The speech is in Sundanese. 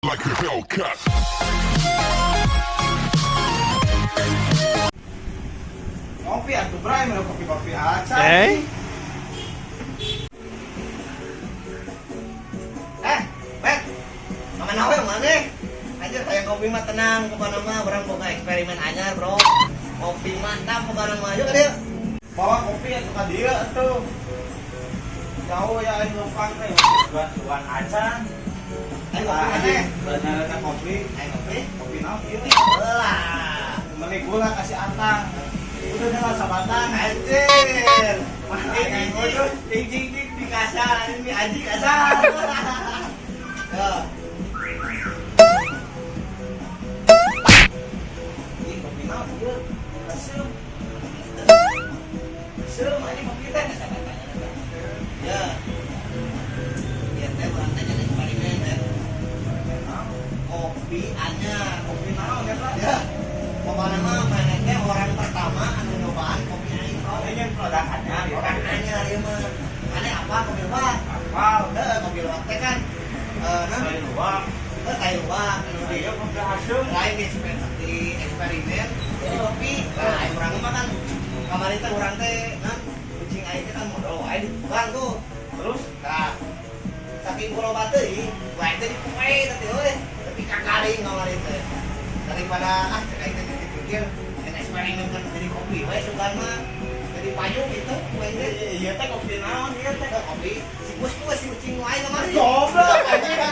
Like a Hellcat. Ngopi atuh, Bray, minum kopi-kopi aja. Eh? Eh, Bet. Mangan awe mana? Anjir, hayang kopi mah tenang, pokoknya mah urang boga eksperimen anyar, Bro. Kopi mantap pokoknya mah. Yuk, ka dieu. Bawa kopi atuh ka dieu atuh. Jauh ya aing lempang teh sugan-sugan acan. Ayo kopi mana? Bener eta kopi. Ayo kopi. Kopi naon ieu? Lah. Meuli gula kasih atang. Udah dengan sabatang. Anjir. Aing ngudut. Ing ing di kasar, ini aji kasar. Yo. Ih, kopi naon ieu? Asem. Asem anjing kopi teh. Ya. Ieu teh urang teh jadi eksperimen teh. Kopi anyar. Kopi naon eta? Ya. Pokoknya mah maneh teh orang pertama anu nyobaan kopi aing, bro. Ini yang produk anyar ya. Orang anyar ieu mah. Maneh apa kopi luwak? Apal. Heuh, kopi luwak teh kan naon? Tai luwak. Heuh, tai luwak anu di Iya, kopi asem. lain di di eksperimen jadi kopi. Nah, aing urang mah kan kamari teh urang teh naon, kucing aing teh kan modol wae di tukang tuh. Terus? Nah, saking loba teuing, wae teh dipoe teh euy, tapi kakaring kamari teh. Daripada ah cek aing teh dipikir dan eksperimen kan jadi kopi wae sugan mah jadi payung gitu wae teh. Iya teh kopi naon ieu teh? Kopi si bos tuh si kucing wae kamari. Goblok anjing.